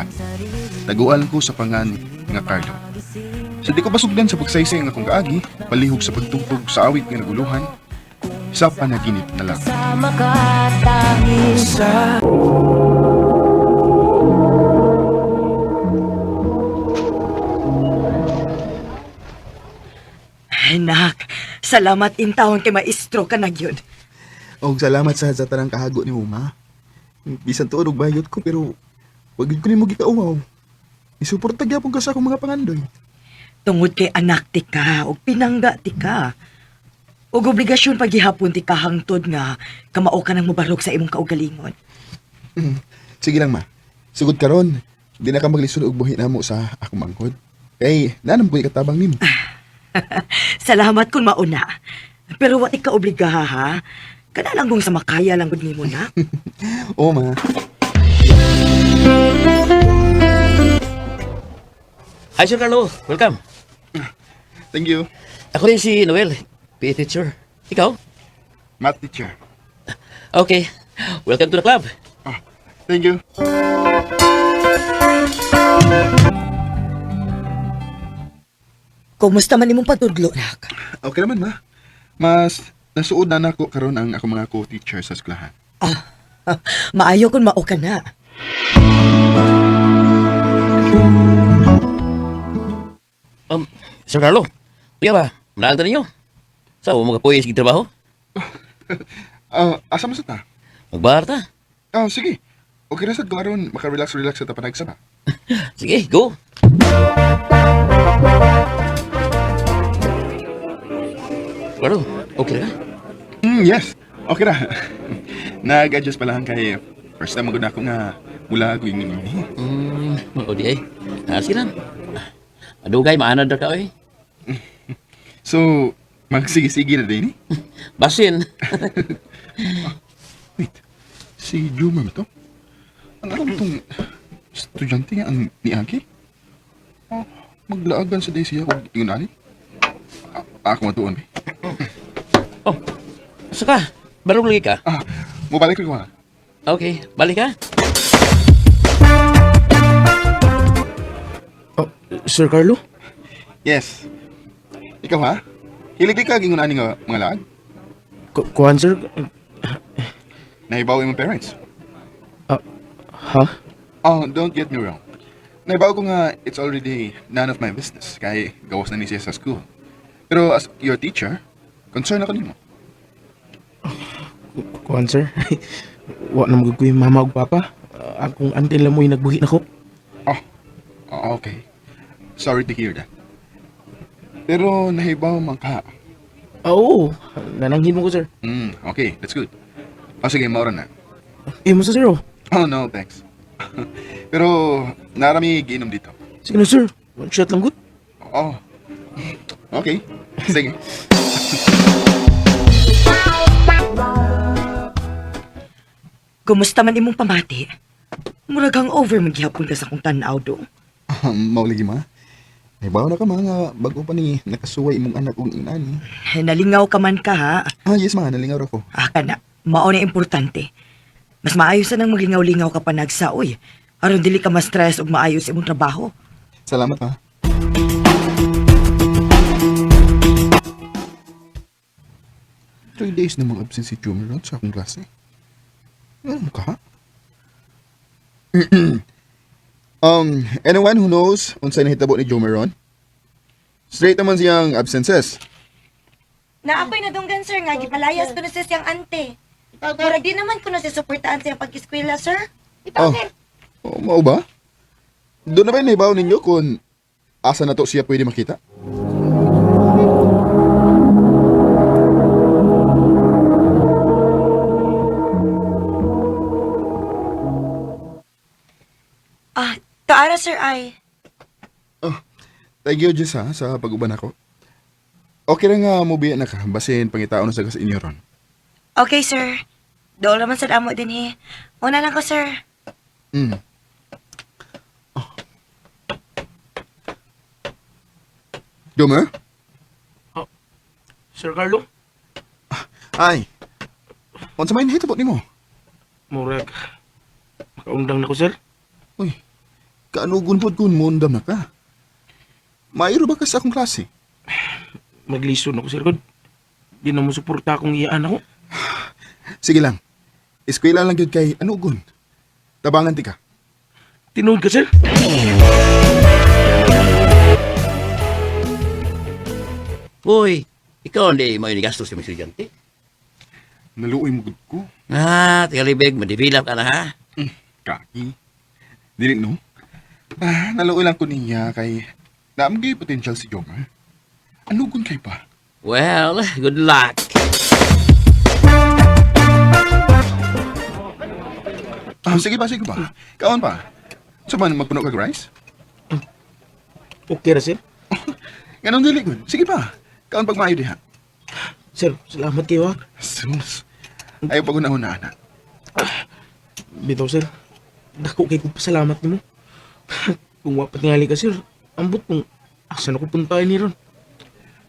eskwelahan. Taguan ko sa pangan nga Carlo. Sa di ko basugdan sa pagsaysay ang akong kaagi, palihog sa pagtugtog sa awit nga naguluhan, sa panaginip na lang. Ay, nak, salamat intawon kay maestro ka na gyud. Og salamat sa tanang kahago ni Uma. Bisan tuod og bayot ko pero wag gyud ko nimo gikauwaw. Isuporta gyapon ka sa akong mga pangandoy. Tungod kay anak ti ka ug pinangga ti ka. Ug obligasyon paghihapon ti ka hangtod nga kamao ka nang mobarog sa imong kaugalingon. Sige lang ma. Sugod karon, di na ka maglisod og buhi namo sa akong mangkod. Kay nanam ko ikatabang nimo. Salamat kung mauna. Pero wa ti ka obligaha ha. Kana lang kung sa makaya lang gud nimo na. Oo ma. Hi, Sir Carlo. Welcome. Thank you. Ako rin si Noel, PE teacher. Ikaw? Math teacher. Okay. Welcome to the club. Ah, thank you. Kumusta man imong pagtudlo, nak? Okay naman ma. Mas nasuod na nako karon ang akong mga co-teacher sa eskwelahan. Ah, maayo kung mao ka na. Sir Carlo, kuya ba? Manaal ta ninyo? Sa mga kuya sige trabaho? Ah, asa man sa ta? Magbar ta. Ah, sige. Okay ra sad ko aron maka-relax-relax sa tapanagsa ba. Sige, go. Carlo, okay ra ka? Yes. Okay ra. Nag-adjust pala ang kay first time magud ako nga mula ko yung ini. O di ay. Ah, sige lang. Adugay, maanad ra ka oy. So, magsige-sige na din eh. Basin. Wait, si Juma ba to? Ang alam tong estudyante nga ang niagi? Oh, maglaagan sa day siya kung ingon ani. Ah, ako matuon ba? Oh, asa ka? Barog lagi ka? Ah, mobalik ko ha. Okay, balik ka. Oh, Sir Carlo? Yes. Ikaw ha? Hilig ka ingon ani nga mga laag? Kuhan, sir? Nahibaw imong parents. Ah, ha? Oh, don't get me wrong. Naibaw ko nga it's already none of my business kay gawas na ni siya sa school. Pero as your teacher, concern ako nimo. Kuhan, sir? Wa na magod ko yung mama ug papa. Ah, akong auntie lang mo'y nagbuhi nako. Oh, oh, okay. Sorry to hear that. Pero nahibaw man ka. Ah, oo. Nananghin mo ko, sir. Okay, that's good. Oh, sige, maura na. Eh, mo sa sir, oh. Oh, no, thanks. Pero narami giinom dito. Sige na, sir. One shot lang, good. Oh, okay. Sige. Kumusta man imong pamati? Murag hangover man gihapon ka sa akong tan-aw do. Mauligi ma. Nahibaw na ka mga bago pa ni nakasuway imong anak og inani. Nalingaw ka man ka ha. Ah, yes ma, nalingaw ra ko. Ah, kana, mao na importante. Mas maayo sa nang maglingaw-lingaw ka pa nagsaoy. Aron dili ka ma-stress ug maayos imong trabaho. Salamat ma. 3 days na mag-absent si Jumilon sa akong klase. Ano ka? Anyone who knows unsay nahitabo ni Jomeron? Straight naman siyang absences. Naapoy nadunggan sir nga gipalayas ko na sa siyang ante. Murag di naman ko na siya suportahan sa pag-eskwela sir. Oh, oh, mao ba? Doon na ba yung nahibaw ninyo kung asa na to siya pwede makita? Ah, kaara sir ay. Oh, thank you, Jess, ha, sa pag-uban ako. Okay ra nga mubiya na ka, basin pangitaon na sa kas inyo ron. Okay sir. Dool naman sa amo din he. Una lang ko sir. Oh. Jomer? Sir Carlo? Ay. Unsa may nahitabo nimo? Murag. Makaundang na ko, sir. Uy. Kaanugon pod kung muundam na ka. Mairo ba ka sa akong klase? Maglisod ako, sir. God. Di na mo suporta akong iyaan ako. Sige lang. Eskwela lang gyud kay anugon. Tabangan ti ka. Tinuod ka, sir. Uy, ikaw hindi mo yung gastos sa mga estudyante. Naluoy mo gud ko. Ah, tigalibig, ma-develop ka na ha. Kaki. Dili no? Ah, naluoy lang ko niya kay naam gyud potential si Jomar. Anugon kay pa? Well, good luck. Ah, sige pa, sige pa. Kaon pa. Sa man magpuno kag rice? Okay ra, sir. Ganun dili gud. Sige pa. Kaon pag maayo diha. Sir, salamat kayo, ha. Sus. Ayaw pag una-una na. Bitaw, sir. Dako kay kong pasalamat nimo. Kung wapat ngali ka, sir, ambot kung asa na ko puntahan ni ron.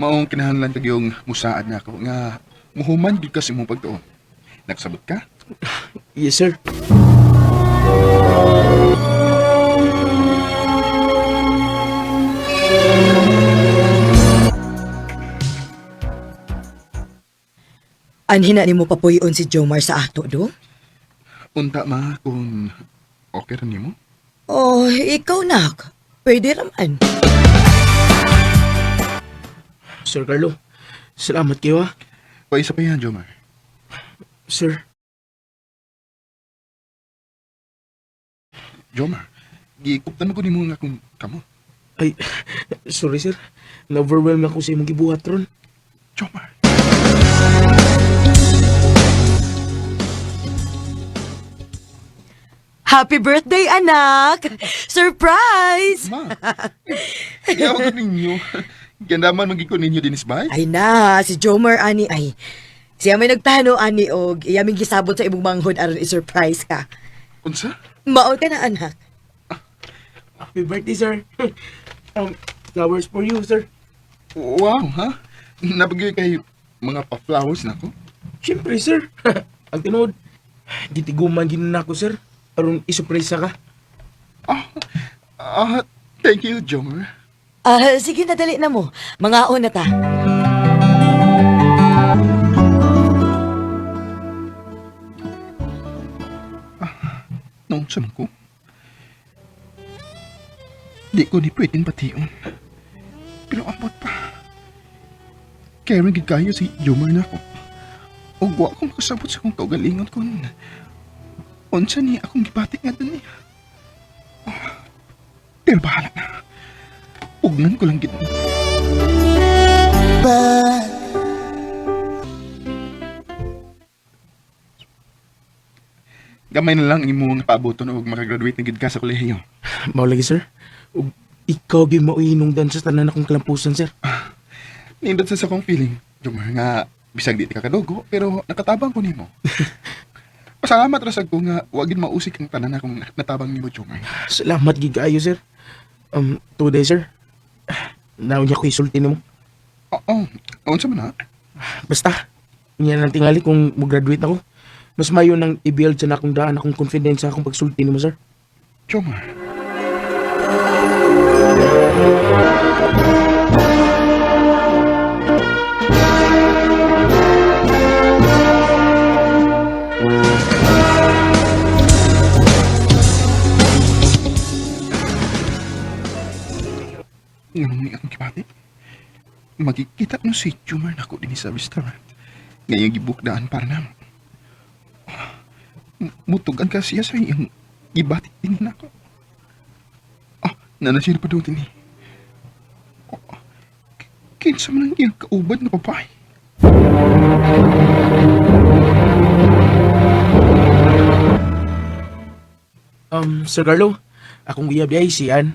Maong kinahanglan kag yung musaad na ako nga muhuman gyud ka sa imong pagtuon. Nagsabot ka? Yes, sir. Anhin na nimo papuyon si Jomar sa ato do? Unta ma kung okay ra nimo? Oh, ikaw nak. Pwede raman. Sir Carlo, salamat kayo, ha. O isa pa yan, Jomar. Sir, Jomar, gikuptan mo ko nimo nga kung kamo. ay, sorry, sir. Na-overwhelm ako sa imong gibuhat ron. Jomar. Happy birthday, anak! Surprise! Ma. Yaw ko ninyo. Gandaman magiging ko ninyo dinis bay. Ay na, si Jomar ani ay. Siya may nagtano ani og iyaming gisabot sa imong manghod aron i-surprise ka. Unsa? Mao ka na anak. Happy birthday, sir. Flowers for you, sir. Wow, ha? Nabagay kay mga pa-flowers na ko. Siyempre, sir. Ang tinuod, gitiguman gin na ako, sir. Aron isurpresa ka. Ah, ah, thank you, Jomar. Ah, sige na dali na mo. Mangaon na ta. Noon sa ko. Di ko ni pwedeng bation. Pero ambot pa. Kaya gid kayo si Jomar na ako. Ug wa ko makasabot sa akong kaugalingon kun unsa ni akong gibati nga dun niya. Ah, pero bahala na. Ugnan ko lang gid. Gamay na lang ang imong paaboton og makagraduate na gid ka sa kolehiyo. Mao lagi, sir. Ug ikaw gyud mao'y hinungdan sa tanan akong kalampusan, sir. Nindot sa akong feeling. Jomar nga bisag di ka kadugo pero nakatabang ko nimo. Pasalamat ra sad ko nga wa gid mausik ang tanan akong natabang nimo, Jomar. Salamat gid kaayo, sir. Today, sir. Naon niya ko isulti nimo. Oo, unsa man na? Basta, unya nang tingali kung mo-graduate ako. Mas mayo nang i-build sa nakong daan akong confidence sa akong pagsulti nimo, sir. Jomar. Nganong ni akong kibati? Magkikita no si Jomar nako dinhi sa restaurant. Ngayong gibukdaan para namo. Mutugan ka siya sa iyang gibati din nako. Ah, nanasir pa doon din eh. Oh, kinsa man ang iyang kaubad na babae. Sir Carlo, akong uyab di ay si Ann.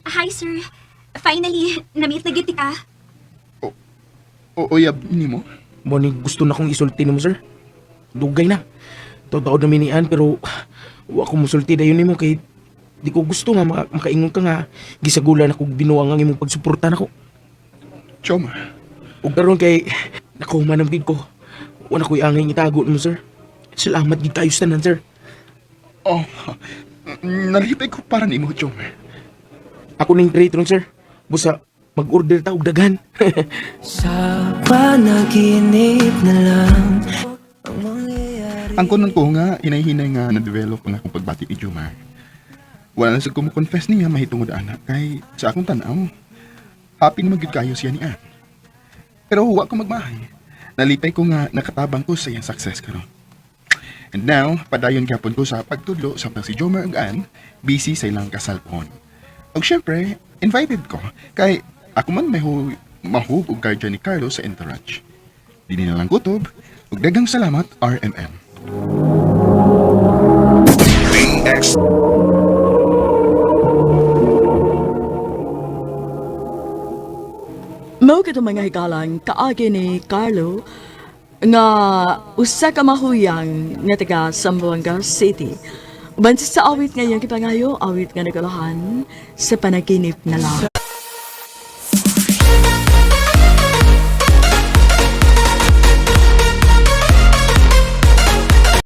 Hi, sir. Finally, na-meet na gid ka. O uyab nimo? Mo ni gusto na kong isulti nimo, sir. Dugay na. Totoo na mi ni Ann pero wa ko musulti dayon nimo kay di ko gusto nga makaingon ka nga gisagulan ako binuang ang imong pagsuporta nako. Jomar, Ug karon kay nako man ang ko. Wala ko'y angay itago nimo, sir. Salamat gid kayo sa tanan, sir. Oh, Nalipay ko para nimo, Jomar. Ako ning treat ron, sir. Busa, mag-order ta og daghan. Sa panaginip na lang. Ang kunon ko nga, hinay-hinay nga na-develop ang akong pagbati ni Jomar. Wala na sa ko confess niya mahitungod anak kay sa akong tanaw. Happy na magyud kayo siya ni Ann. Pero huwa ko magmahay. Nalipay ko nga nakatabang ko sa iyang success karon. And now, padayon gyapon ko sa pagtudlo samtang si Jomar ug Ann busy sa ilang kasal pohon. Ug syempre, invited ko kay ako man may mahub og guardian ni Carlo sa entourage. Dili na lang kutob ug daghang salamat RMN. Mao kato mga higalang kaagi ni Carlo nga usa ka mahuyang nga taga Zamboanga City. Uban sa awit nga iyang gipangayo, awit nga nagalahan sa panaginip na lang.